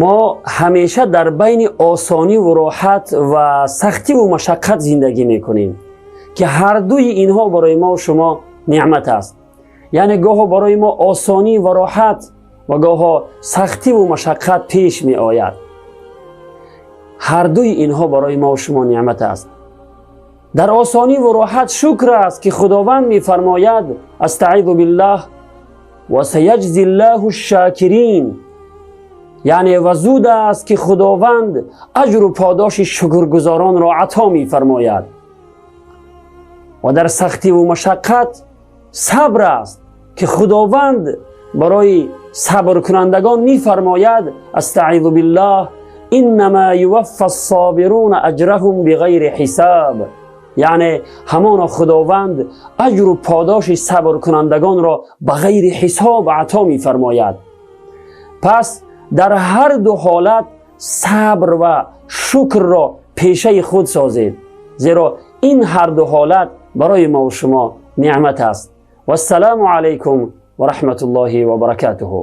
Мо ҳамеша дар байни осонӣ ва роҳат ва сахтиву машаққат зиндагӣ мекунем, ки ҳардуи инҳо барои мо шумо неъмат аст. Яъне гоҳо барои мо осонӣ ва роҳат ва гоҳо сахтиву машаққат пеш меояд. Ҳардуи инҳо барои мо шумо неъмат аст. Дар осонӣ ва роҳат шукр аст, ки Худованд мефармояд: أستعيذ بالله وسيجزي الله الشاكرين. Яъне ва зуд аст, ки Худованд аҷру подоши шукргузоронро ато мефармояд. Ва дар сахтиву машаққат сабр аст, ки Худованд барои сабркунандагон мефармояд: أستعيذ بالله إنما يوفى الصابرون أجرهم بغير حساب. Яъне ҳамоно Худованд аҷру подоши сабркунандагонро ба ғайри ҳисоб ато мефармояд. Пас дар ҳар ду ҳолат сабр ва шукрро пешаи худ созед, зеро ин ҳар ду ҳолат барои мо шумо неъмат аст. Вассалому алайкум ва раҳматуллоҳи ва баракатуҳу.